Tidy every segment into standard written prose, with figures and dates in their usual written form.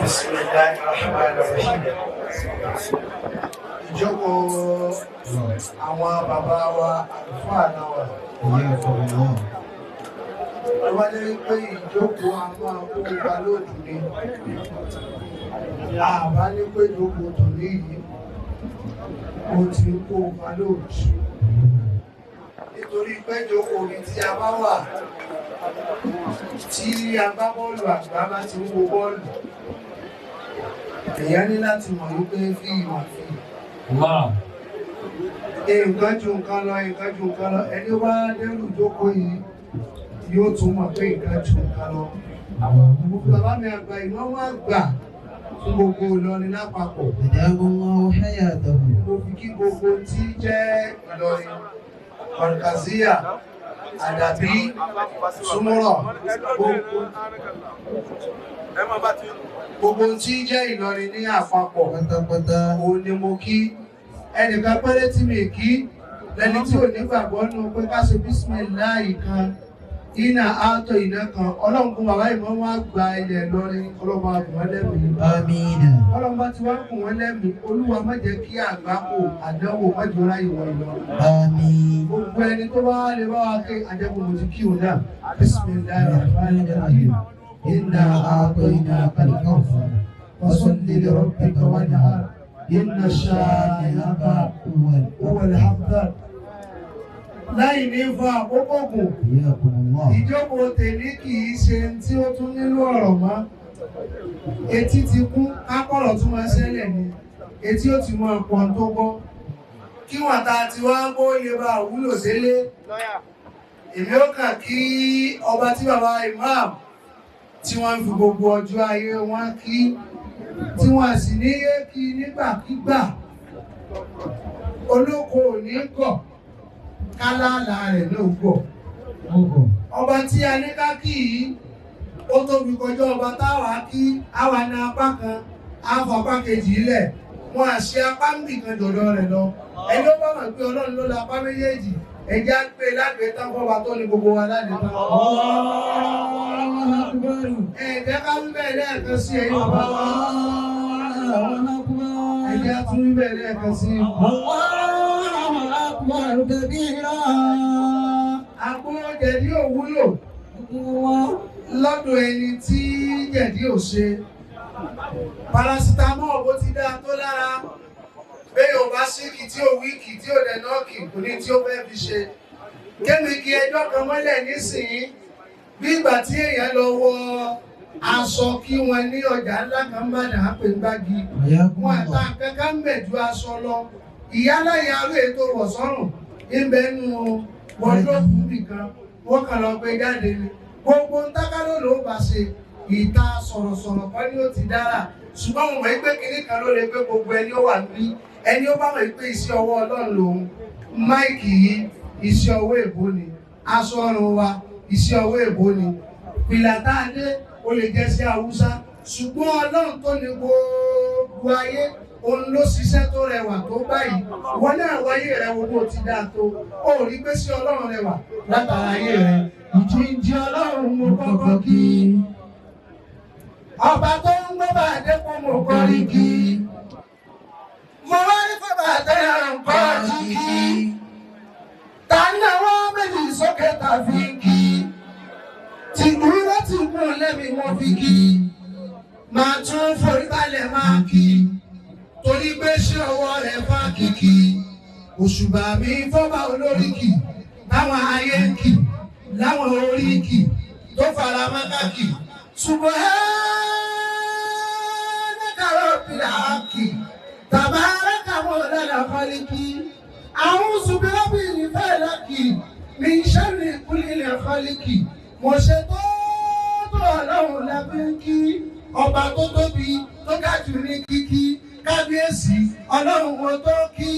Bismillahir Rahmanir Rahim. Ìjókòó àwọn bàbá wa, àlùfáà náà wà. Ó wá jẹ́ pé ìjókòó àwọn akópa lóòdù ni. Àbá ní pé ìjókòó tòní yìí, ó ti ń kó wa lóòdù. Nítorí pé ìjókòó mi tí a bá wà, tí agbábọ́ọ̀lù àgbà bá ti ń wo bọ́ọ̀lù, èèyàn ní láti mọ̀ wípé fíìmù àfihàn nǹkan ju nǹkan lọ, nǹkan ju nǹkan lọ. Ẹni wá dẹ́rù jókòó yìí yóò tún mọ̀ pé nǹkan ju nǹkan lọ. Bàbá mi àgbà, ìmọ̀ọ́mọ́ àgbà fún gbogbo Ìlọrin lápapọ̀. أدام الله حياته. Mo fi kí gbogbo tí jẹ́ Ìlọrin, Markaziya, Àdàbí, Súmúrọ̀, gbogbo tí jẹ́ Ìlọrin ní àpapọ̀. Pátápátá. Òun ni mo kí. Ẹnìkan péré tí mi kí lẹni tí ò nígbàgbọ́ nínú pé ká ṣe bísímìláì kan, iná àtọ̀ iná kan. Ọlọ́run kún bàbá ìmọ̀ wọn gba ilẹ̀ Ìlọrin, ọlọ́run bá gùn wọ́n lẹ́mìí. آمين. Ọlọ́run bá ti wá gùn wọ́n lẹ́mìí, Olúwa má jẹ́ kí àgbákò àdánwò má jọ ráyè wọ Ìlọrin. آمين. Gbogbo ẹni tó bá lè bá wa ké àjẹkùn, mo ti kí òun náà. Bismillahir rahmanir rahim. إنا أعطيناك الكوثر فصل لربك وانحر إن شانئك هو هو الأبتر. Láì ní fa àkókò gùn, حياكم الله. Ìjókòó tèmi kì í ṣe tí ó tún nílò ọ̀rọ̀ mọ́. Etí ti kún, kápọ̀rọ̀ tún máa ṣẹlẹ̀ ni etí ó ti mọ ọ̀pọ̀ tó gbọ́ kí wọ́n ta ti wá gbó lè bá wúlò délé. Èmi ó kàn kí ọba tí bàbá imam tí wọ́n ń fi gbogbo ọjọ́ ayé wọn kí, tí wọ́n sì ní yé kí nígbàkigbà. Olóko ò ní gọ̀, kálálà rẹ̀ náà gọ̀. Ọba tí a ní ká kí yìí, ó tóbi kọjá ọba táwa kí. Àwa ní apá kan, àfọ apá kejì lẹ̀, wọn à ṣe apá ń bì kan jọ̀dọ̀ rẹ̀ lọ. Ẹni ó bá mọ̀ pé Ọlọ́run ló la apá méjèèjì, ẹjẹ́ á gbé lágbèé tán fọba tó ní gbogbo wa láti tán. Ẹ jẹ́ ká wí bẹ́ẹ̀ lẹ́ẹ̀kan sí, ẹ̀yin bàbá wa. Ẹ jẹ́ á tún wí bẹ́ẹ̀ lẹ́ẹ̀kan sí. الله أكبر كبيرا. Àgbo jẹ̀dí ò wúlò lọ́dọ̀ ẹni tí jẹ̀dí ò ṣe. Paracetamol, bó ti dáa tó lára, bẹ́ẹ̀ ò bá sick, tí ò weak, tí ò dẹ̀ knock, kò ní tí ó fẹ́ fi ṣe. Kémi kí ẹjọ́ kan mọ́lẹ̀ nísìnyí, bí ìgbà tí èèyàn lọ wọ aṣọ kí wọn ní ọjà ńlá kan bá dà á pè ń gbági wọn àta kankan ń bẹ̀ ju aṣọ lọ. Ìyáláyà arú ètò wọ̀ sọ́rùn ń bẹ nù wọ́dọ́ọ̀bù nìkan, wọ́n kàn lọ gbé jáde ni. Gbogbo ntákàló ló bá ṣe ìta sọ̀rọ̀sọ̀rọ̀ kọ́ ni ó ti dára, ṣùgbọ́n mo mọ̀ pé kinní kan ló lè gbé gbogbo ẹni ó wà níbí. Ẹni ó bá mọ̀ pé iṣẹ́ ọwọ́ Ọlọ́run lòun, mic yìí, iṣẹ́ ọwọ́ èbó ni. Aṣọ ọrùn wa, iṣẹ́ ọwọ́ èbó ni. Pìlà tá a dé, ó lè jẹ́ sí Haúsá, ṣùgbọ́n Ọlọ́run tó ní gbogbo ayé, òun ló ṣiṣẹ́ tó rẹwà tó báyìí. Wọn náà wáyé rẹ wo bó ti dáa tó, ó rí pé sí Ọlọ́run rẹwà látara ayé rẹ. Ìjíǹjí Ọlọ́run mo kọ́kọ́ kí. Ọba tó ń gbọ́ bá dẹ́kun, mo kọ́ rí kí. Mo wá ní fọba àtẹ̀yà nǹkan jí kí. Ta ní àwọn méjì sókè tàbí kí. Tìlú láti kún lẹ́mí wọn fi kí. Máa tún forí balẹ̀ máa kí. Torí pé ṣé ọwọ́ rẹ̀ fà kìkì. Òṣùbà mi fọ́ba olóríkì. Táwọn ayé ń kì. Láwọn oríkì tó fara mọ́ káàkì. سبحانك رب الحق تبارك مولانا خالقي أعوذ برب الفلق من شر كل خلق. Mo ṣe tó tó Ọlọ́run lábẹ́ ń kí ọba tó tóbi tó ga jù ní kíkí. Kábíyèsí Ọlọ́run wo tó kí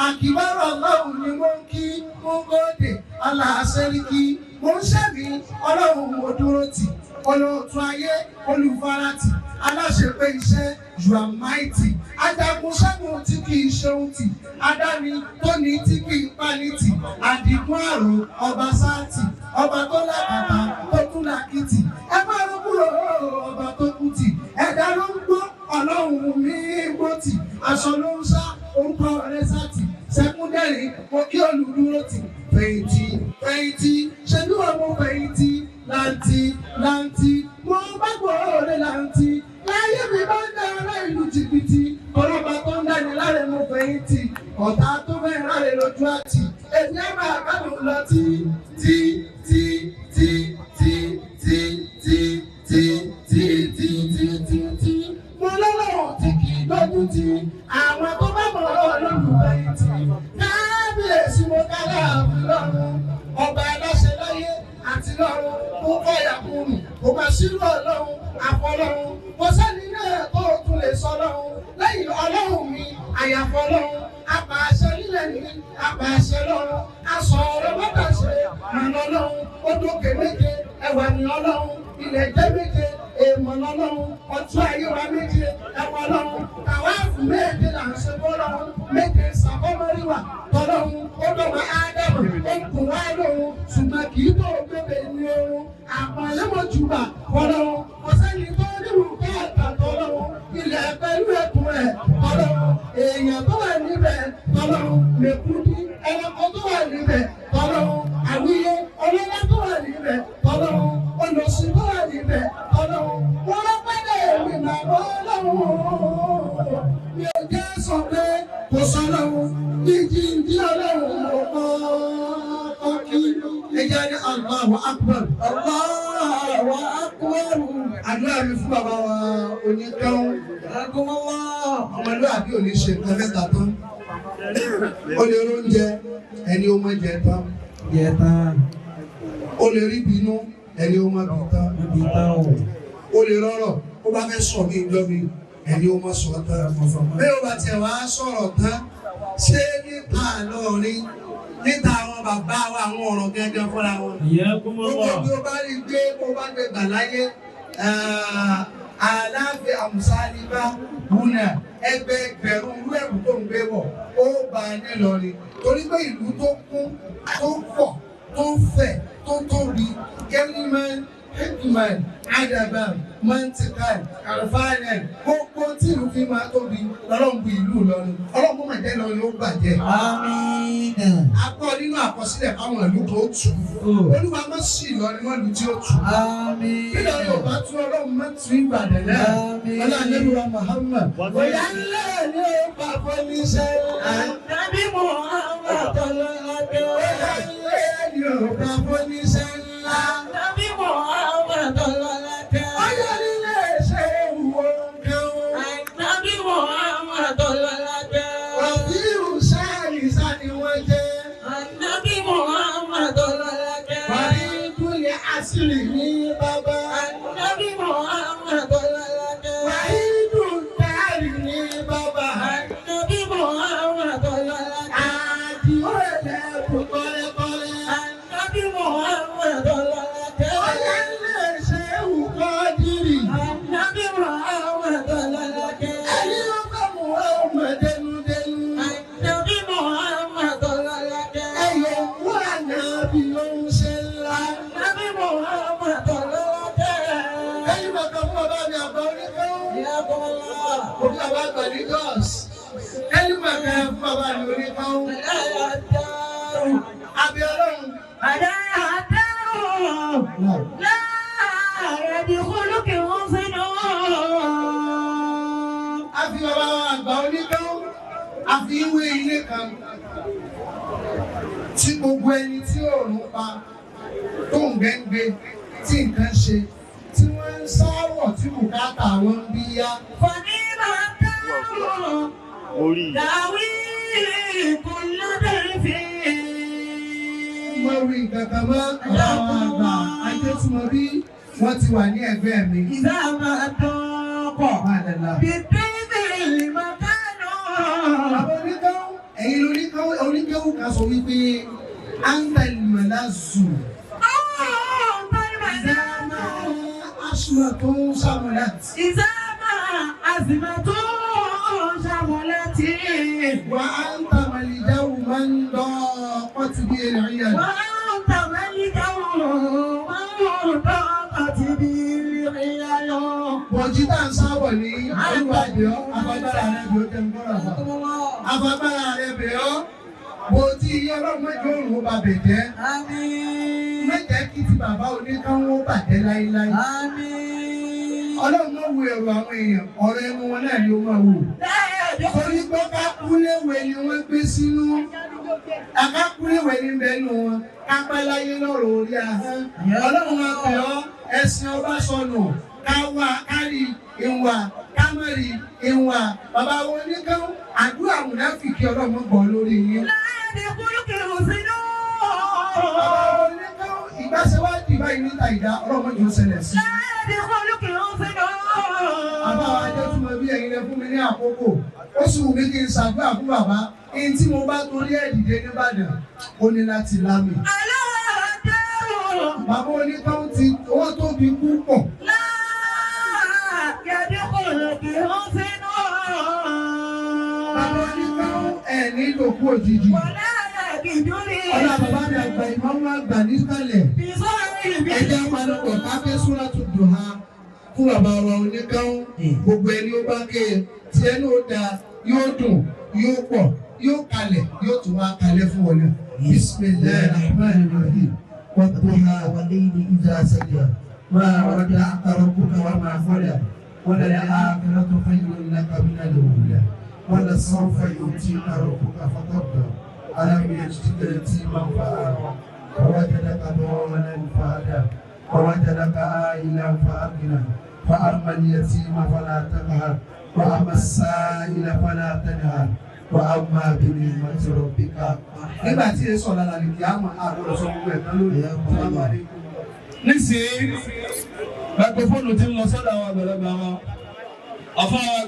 àkìbárò Ọlọ́run ni mo ń kí mú gòdè aláṣẹ́ríkí. Mo ń ṣẹ́mi Ọlọ́run, mo dúró tì olóòtú ayé, olùfaratì, aláṣepé iṣẹ́. You are mighty. Ajagun ṣẹ́gun tí kì í ṣeun tì, adáni tó ní tí kì í pani tì, àdìgún àrò, ọba sáàtì, ọba tó lákàtà tó tún làkìtì. Ẹ má ro kúrò, ọba tó kú tì, ẹ̀dá ló ń gbọ́. Ọlọ́run mi gbòtì, aṣọ ló ń sá, orúkọ rẹ̀ sátì, sẹ́kúndẹ̀rì, mo kí olùdúró tì, fẹ̀yìntì, fẹ̀yìntì, ṣe bí wọ́n mo fẹ̀yìntì, láǹtì, láǹtì, mo bá gbòòrò rẹ̀ láǹtì, láyé mi bá ń dá ará ìlú jìbìtì, ọlọ́ba tó ń dání láre mo fẹ̀yìntì, ọ̀tá tó fẹ́ ráre lójú àtì, èmi á máa kánú lọ tí, tí, tí, tí, tí, tí, tí, tí, tí, tí, tí, tí, tí. Mo lọ́lọ́run tí kì í lójú ti àwọn tó bá mọ̀ ọ́ lólùfẹ̀yìntì. Kábíyèsí mo kálá àfin lọ́run, ọba aláṣẹ láyé àti lọ́run, mo kọ́yà fún mi, kò má sírú ọlọ́run, àfọlọ́run, kò sẹ́ni náà tó tún lè sọ lọ́run, lẹ́yìn ọlọ́run mi, àyàfọ́ ọlọ́run, apàṣẹ nílẹ̀ ní apàṣẹ lọ́run, aṣọ ọ̀rọ̀ mọ́tàṣe, màná ọlọ́run, ó dókè méje, ẹwà ní ọlọ́run, ilẹ̀ jẹ́ méje, èèmọ̀ lọ́lọ́run, ọjọ́ ayé wa méje, ẹwà ọlọ́run, tàwáàfù méje là ń ṣe fọ́lọ́run, méje sàfọ́mọ́ríwà tọ́lọ́run, ó dọ̀mọ́ Ádámù, ó kùn wá lóhun, ṣùgbọ́n kì í tó gbébè ní oorun, àpọ̀lẹ́mọ̀jùbà fọlọ́run, kò sẹ́ni tó níwù káàkà tọ́lọ́run, ilẹ̀ pẹ̀lú ẹ̀kún rẹ̀ tọ́lọ́run, èèyàn tó wà níbẹ̀ tọ́lọ́run, mẹ̀kúndí ẹranko tó wà níbẹ̀ tọ́lọ́run, àwíyé ọlọ́lá tó wà níbẹ̀ tọ́lọ́run, olùsìn tó wà níbẹ̀ tọ́lọ́run, wọ́n lọ́pẹ́lẹ̀ mi màmá ọlọ́run, mi ò jẹ́ sọ pé kò sọ́lọ́run, jíjí ń ọlọ́run mo kọ́ ọ́ kí ẹjẹ́ ní Allahu Akbar. Allahu akbar. Àdúrà mi fún bàbá wa oníkẹ́hún. Akumullah. Ọmọlúwàbí ò ní ṣe nǹkan mẹ́ta tán. Ó lè róúnjẹ ẹni ó máa jẹ tán. Jẹ tán. Ó lè rí bínú ẹni ó máa bí tán. Níbi tán o. Ó lè rọ́rọ̀ ó bá fẹ́ sọ mí lọ mi ẹni ó máa sọ tán. Bí ó bá tiẹ̀ wá sọ̀rọ̀ tán, ṣé níta àlọ́rin níta àwọn bàbá wa àwọn ọ̀rọ̀ gẹ́gẹ́ fúnra wọn. Gbogbo bí ó bá rí gbé bó bá gbé gbà láyé aláàfin àmúsálíbá wúnà ẹgbẹẹgbẹ̀rún irú ẹ̀rù tó ń gbé bọ̀ ó bá a nílọrin torí pé ìlú tó kún tó pọ̀ tó fẹ̀ tó tóbi kẹ́límẹ́n hekman adaban mantikan alfanen gbogbo tí ìlú fi máa tóbi lọ́lọ́run bu ìlú Ìlọrin ọlọ́run mọ̀ jẹ́ Ìlọrin ó bàjẹ́. Àmín. Akọ nínú àkọsílẹ̀ fáwọn ìlú tó tù ú. Olúwa má sí Ìlọrin wọn lù tí ó tù ú. Àmín. Bí Ìlọrin ò bá tú ọlọ́run má tú Ìbàdàn náà. Àmín. Ọlọ́run Ànábì wa Muhammad. Bóyá ńlá ni ó bá fọ́ níṣẹ́. Ànábì Muhammad ọlọ́ládé. Bóyá ńlá ni ó bá fọ́ níṣẹ́ ńlá. Ànábì Muhammad ọlọ́ládé. Ọyọ́ nílé ṣe ìwò nǹkan. Ànábì Muhammad ọlọ́ládé. Rọ̀bíù sáàlì sá ni wọ́n jẹ́. Ànábì Muhammad ọlọ́ládé. Fàrídùlẹ̀ àṣírí ní bàbá. Ànábì Muhammad ọlọ́ládé. Wàhídù dárì ní bàbá. Ànábì Muhammad ọlọ́ládé. Àdìó ẹlẹ́bù kọ́lẹ́kọ́lẹ́. Ànábì Muhammad ọlọ́ládé. Ọyá lè ṣe ewu kọ́dírì. Ànábì Muhammad ọlọ́ládé. Ẹni ó bá mú ọmọ dẹnudẹnu. Ànábì Muhammad ọlọ́ládé. Ẹyẹ wà nábì ló ń ṣe ńlá. Ànábì Muhammad ọlọ́ládé. Ẹyin bàbá fún bàbá mi àgbà oníkẹ́wọ́. Ìyá-kọ́lá. Òbí bàbá àgbà ní Gọ́s. Ẹyin bàbá fún bàbá mi oníkẹ́wọ́. Àdáyà-dárò. Àbí ọlọ́run. Àdáyà-dárò. Láàárẹ̀ di kúlùkì ń sinú. A fi bàbá wa àgbà oníkẹ́wọ́. A fi ìwé ilé kan. Tí gbogbo ẹni tí òòrùn pa tó ń gbẹ́ngbẹ́ tí nǹkan ṣe tí wọ́n ń sáwọ̀ tí bùkátà wọn ń bí yá. Fọ̀ní máa dárò. Orí. Dàwí kùlùdé fi. Mo rí nǹkan kan mọ́ bàbá wa àgbà ajé tí mo rí wọ́n ti wà ní ẹ̀gbẹ́ mi. Ìdá máa dọ́kọ̀. Máa Bìbí màkánù. Àwọn oníkẹ́wù ẹ̀yin lóníkẹ́wù oníkẹ́wù kan sọ wípé Antal Malazu. Ìdáná Asma tó ń sàmúlẹ̀. Ìdá máa àzìmọ̀ tó ṣàmúlẹ̀ tí. Wà á ń ta màlìjáwù máa ń dọ́ ọtí bí èrè yẹn. Wọ́n ń tàwé káwọn wọ́n ń dọ́kọ̀ tí bí ìyá lọ. Bọ̀jí tá à ń sáwọ̀ ní Olúwa bẹ̀ ọ́, afagbára rẹ bẹ̀ ọ́ jẹ́ ń gbọ́rọ̀ fà. Afagbára rẹ bẹ̀ ọ́, bó ti iye ọlọ́run mẹ́jọ òrùn ó ba bẹ̀ jẹ́. Àmín. Má jẹ́ kí ti bàbá oníkánwó bàjẹ́ láíláí. Àmín. Ọlọ́run náà wo èrò àwọn èèyàn, ọ̀rọ̀ ẹnu wọn náà ni ó máa wò. Torí pé kákúléwé ni wọ́n gbé sínú. Akákúléwé ní bẹ́ẹ̀ nù wọn. Kápẹ́láyé lọ́rọ̀ orí ahọ́n. Ọlọ́run máa pè ọ́ ẹ̀sìn ọba sọnù. Káwá kárí ìwà kámẹ́rì ìwà. Bàbá wo ní kán àdúrà mùnáfìkì ọlọ́run gbọ́ lórí yín. Láàdì kúlùkì òsínú. Bàbá wo ní kán ìgbàsẹ̀wájú báyìí níta ìdá ọlọ́run jọ ṣẹlẹ̀ sí. Láàdì kúlùkì òsínú. Bàbá wa jẹ́ túmọ̀ bí ẹ̀yin lẹ fún mi ní àkókò. Ó sì wù mí kí n ṣàdúrà fún bàbá. Ihun tí mo bá torí ẹ̀ dìde nìbàdàn, ó ní láti lámì. Aláàdẹ́rù. Bàbá oníkan ti wọ́n tóbi púpọ̀. Láàdì kúlùkì òsínú. Bàbá oníkan ẹ̀ nílò kú òjijì. Wàlá àgìdúrí. Ọlá bàbá mi àgbà ìmọ̀mú àgbà nísàlẹ̀. Bìsọ̀rì bí. Ẹ jẹ́ panupọ̀ káfẹ́ Súrátù Dùhà fún bàbá wa oníkan. Gbogbo ẹni ó bá ké e, tí ẹni ó da yóò dùn, yóò pọ̀, yóò kalẹ̀, yóò tún wá kalẹ̀ fún wọn náà. Bismillahir Rahmanir Rahim. والضحى والليل إذا سجى ما ودعك ربك وما قلى وللآخرة خير لك من الأولى ولسوف يؤتيك ربك فترضى ألم يجدك يتيما فآوى ووجدك ضالا فهدى ووجدك عائلا فأغنى فأما اليتيم فلا تقهر وأما السائل فلا تنهر وأما بنعمة ربك. Nígbà tí èso ọ̀la làlè kí á mọ̀ àgbọ̀dọ̀ sọ gbogbo ẹ̀ tán lórí. Nísìnyí, microphone ti ń lọ sọ́dọ̀ àwọn àgbàlagbà wa. Àfọwọ́.